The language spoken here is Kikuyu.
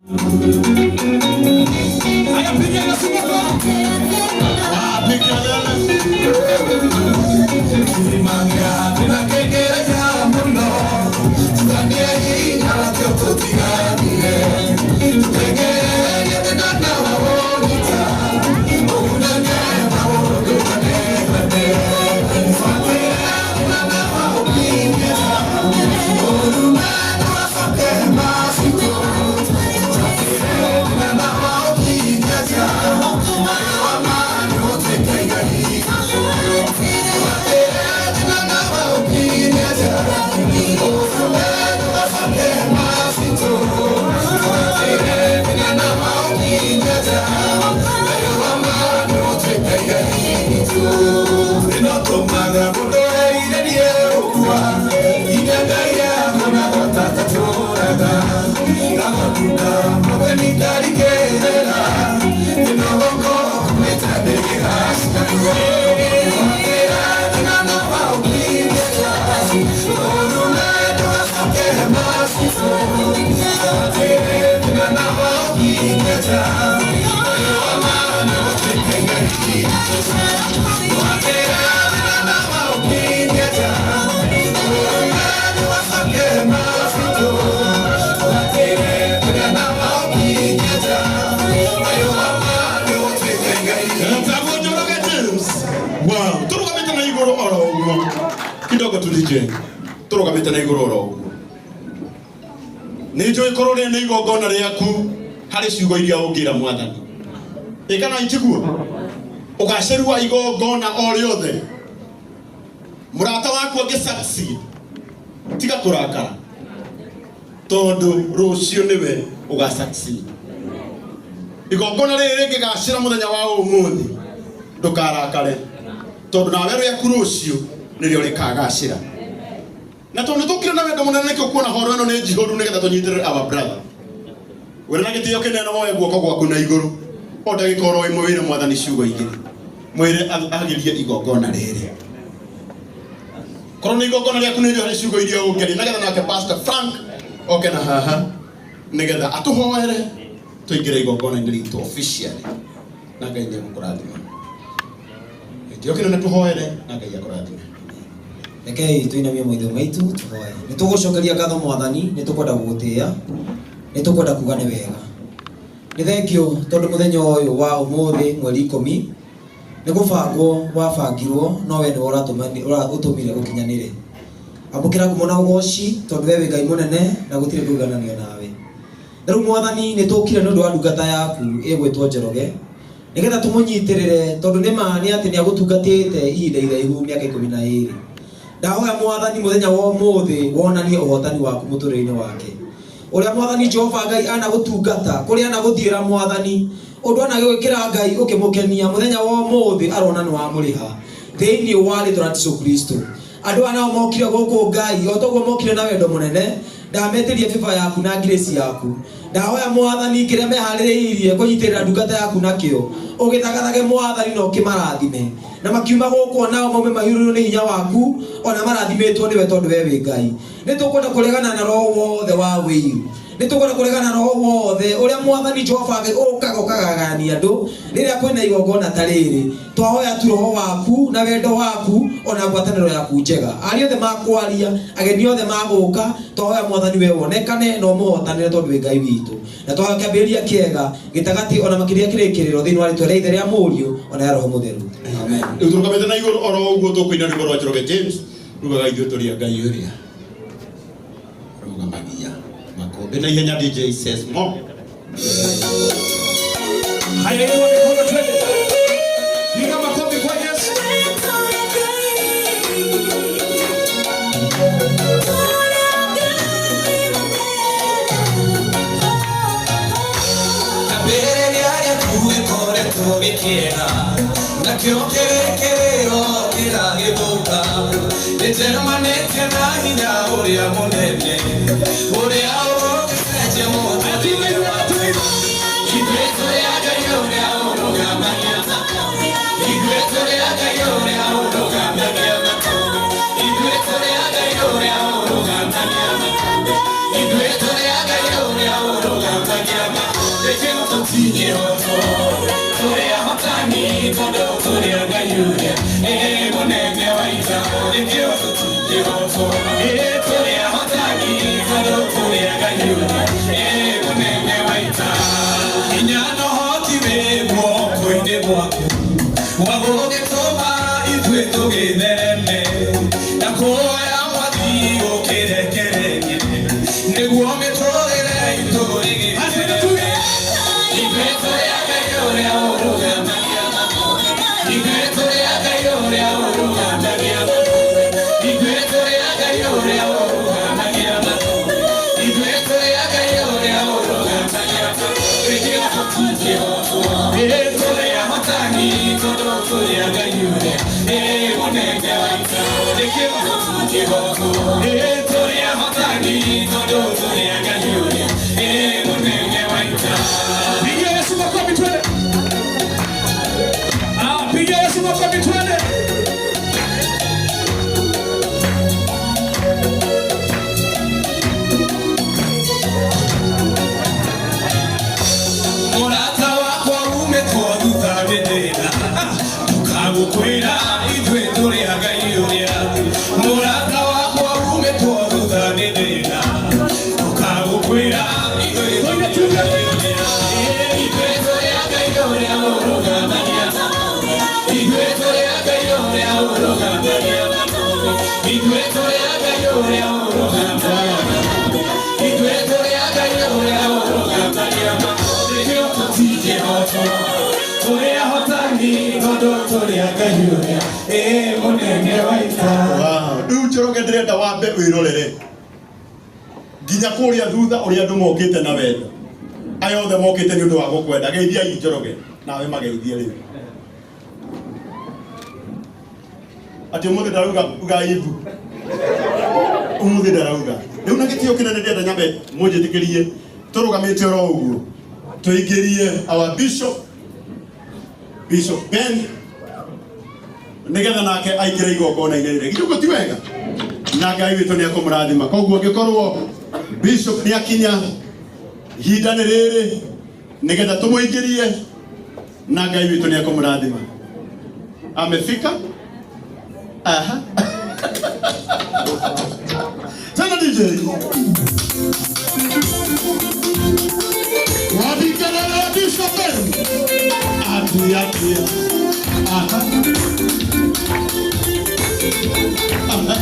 Haya, piga Yesu makofi. Piga lele. Etagwo Njoroge James. Wow, turugamite na iguru oro uguo. Kidogo tu DJ. Turugamite na iguru oro uguo. Nĩ njũĩ korwo rĩrĩ nĩ igongona rĩaku harĩ ciugo iria ũngĩra mwathani. Ĩ kana itiguo? Ũgacĩru wa igongona o rĩothe. Mũrata waku angĩ succeed. Tiga kũrakara. Tondũ rũciũ nĩwe ũga succeed. Igongona rĩrĩ rĩngĩgacĩra mũthenya wa ũmũthĩ ndũkarakare tondũ nawe rĩaku rũciũ nĩrĩo rĩkagacĩra na tondũ nĩtũkire na wendo mũnene nĩkĩo kuona horo ĩno nĩ njihũru nĩgetha tũnyitĩrĩre our brother. Wĩra na gĩtĩo kĩnene woe guoko gwaku na igũrũ o ndagĩka oro ĩmwe wĩre mwathani ciugo igĩrĩ mwĩre agĩrie igongona rĩrĩ korwo nĩ igongona rĩaku nĩ harĩ ciugo iria ũngĩaria nĩgetha nake Pastor Frank oke na haha nĩgetha atũhoere tũingĩre igongona-inĩ ritũ officially na Ngai nĩ egũkũrathima. Gĩtĩo kĩnene tũhoere na Ngai akũrathime. Rekei tuinamie maitho maitu tuhoe. Nĩ tũgũcokeria ngatho mwathani, nĩ tũkwenda gũgũtĩĩa, nĩ tũkwenda kuga nĩ wega. Nĩ thengio tondũ mũthenya ũyũ wa ũmũthĩ mweri 10 nĩ gũbangwo wabangirwo no we nĩwe ũtũmire ũkinyanĩre. Amũkĩra ngumo na ũgoci tondũ we wĩ Ngai mũnene na gũtirĩ kũigananio nawe. Na rĩu mwathani nĩ tũkire nĩ ũndũ wa ndungata yaku ĩgwĩtwo Njoroge nĩgetha tũmũnyitĩrĩre tondũ nĩ ma nĩ atĩ nĩ agũtungatĩte ihinda iraihu mĩaka 12. Ndahoya mwathani mũthenya wa ũmũthĩ wonanie ũhotani waku mũtũrĩre-inĩ wake. Ũrĩa mwathani Jehova Ngai anagũtungata, kũrĩa anagũthiĩra mwathani, ũndũ anagĩgwĩkĩra Ngai ũkĩmũkenia mũthenya wa ũmũthĩ arona nĩ wamũrĩha thĩinĩ wa rĩtwa rĩa Jesũ Kristo. Andũ aya nao mokire gũkũ Ngai o toguo mokire na wendo mũnene, ndametĩrie favor yaku na grace yaku. Ndahoya mwathani kĩrĩa meharĩrĩirie kũnyitĩrĩra ndungata yaku nakĩo ũgĩthagathage mwathani na ũkĩmarathime na makiuma gũkũ nao maume mahiũrĩrwo nĩ hinya waku ona marathimĩtwo nĩwe tondũ we wĩ Ngai. Nĩ tũkwenda kũregana na roho wothe wa wĩiru, nĩ tũkwenda kũregana na roho wothe ũrĩa mwathani Jehova Ngai ũkaga ũkagagania andũ rĩrĩa kwĩna igongona ta rĩrĩ. Twahoya tu roho waku na wendo waku ona ngwatanĩro yaku njega. Aria othe makwaria, ageni othe magũka, twahoya mwathani we wonekane na ũmũhotanĩre tondũ wĩ Ngai witũ. Na twahoya kĩambĩrĩria kĩega gĩtagatĩ ona makĩria kĩrĩkĩrĩro thĩinĩ wa rĩtwa rĩa Ithe rĩa Mũriũ ona ya Roho Mũtheru. Amen. Rĩu tũrũgamĩte na igũrũ oro ũguo tũkũina rwĩmbo rwa Njoroge James rugaga ithuĩ tũrĩ a Ngai ũrĩa rũgamagia makũmbĩ na ihenya DJ says more. Haya, inua mikono twende. Piga makofi kwa Yesu. Kĩambĩrĩria gĩaku gĩkoretwo gĩkĩega nakĩo kĩrĩkĩrĩro kĩragĩthũka nĩnjemanĩtie na hinya ũrĩa mũnene ũrĩa ũngĩcenjia mũtũrĩre Ithuĩ tũrĩ a Ngai ũrĩa ũrũgamagia Ithuĩ tũrĩ a Ngai ũrĩa ũrũgamagia Ithuĩ tũrĩ a Ngai ũrĩa ũrũgamagia Ithuĩ tũrĩ a Ngai ũrĩa ũrũgamagia. tũtingĩhotwo. Tũrĩ ahotani tondũ tũrĩ a Ngai ũrĩa ĩ mũnene wa ita, nĩkĩo tũtingĩhotwo. Ĩ tũrĩ ahotani tondũ tũrĩ a Ngai ũrĩa ĩ mũnene wa ita. Hinya na ũhoti wĩ guoko-inĩ gwaku wa gũgĩtũma ithuĩ tũgĩthereme na kuoya mwathi gũkĩrekererie nĩguo mĩtũrĩre itũ ĩgĩthereme. Ithuĩ tũrĩ a Ngai ũrĩa ũrũgamagia matu. Ithuĩ tũrĩ a Ngai ũrĩa ũrũgamagia matu. Ithuĩ tũrĩ a Ngai ũrĩa ũrũgamagia matu. Ithuĩ tũrĩ a Ngai ũrĩa ũrũgamagia matu. Nĩkĩo tũtingĩhotwo. Ĩ tũrĩ ahotani tondũ tũrĩ a Ngai ũrĩa ĩ mũnene wa ita. Nĩkĩo tũtingĩhotwo. Ĩ tũrĩ ahotani tondũ tũrĩ a Ngai ũrĩa ĩ mũnene wa ita. Pigia Yesu makofi twende. Ah, pigia Yesu makofi twende. Mũrata wakwa umĩtwo thutha wĩ thĩna ndũkagũkwĩra ithuĩ tũrĩ a Ngai ũrĩa. Mũrata wakwa umĩtwo thutha nĩ thĩna ndũkagũkwĩra ithuĩ tũrĩ a Ngai ũrĩa. Ithuĩ tũrĩ a Ngai ũrĩa ũrũgamagia. Ithuĩ tũrĩ a Ngai ũrĩa ũrũgamagia. Ithuĩ tũrĩ a Ngai ũrĩa ũrũgamagia. Ithuĩ tũrĩ a Ngai ũrĩa ũrũgamagia. Nĩkĩo tũtingĩhotwo. Tũrĩ ahotani tondũ tũrĩ a Ngai ũrĩa ĩ mũnene wa ita. Wow. Rĩu Njoroge ndĩrenda wambe wĩrorere nginya kũrĩa thutha ũrĩa andũ mokĩte na wendo. Aya othe mokĩte nĩ ũndũ wa gũkwenda. Geithiai Njoroge nawe mageithie rĩu. Atĩ ũmũthĩ ndarauga uga imbu. Ũmũthĩ ndarauga. Rĩu na gĩtĩo kĩnene ndĩrenda nyambe mũnjĩtĩkĩrie tũrũgamĩte oro ũguo tũingĩrie our bishop, Bishop Ben, nigetha nake aikire igongona-inĩ rĩrĩ. Githĩ ũguo ti wega? Na Ngai witũ nĩ ekũmũrathima. Koguo angĩkorwo bishop nĩ akinya, ihinda nĩ rĩrĩ nigetha tũmũingĩrie na Ngai witũ nĩ ekũmũrathima. Amefika? Aha. Tena DJ. Wabikelele Bishop Ben. Ati ati. Aha. Aha.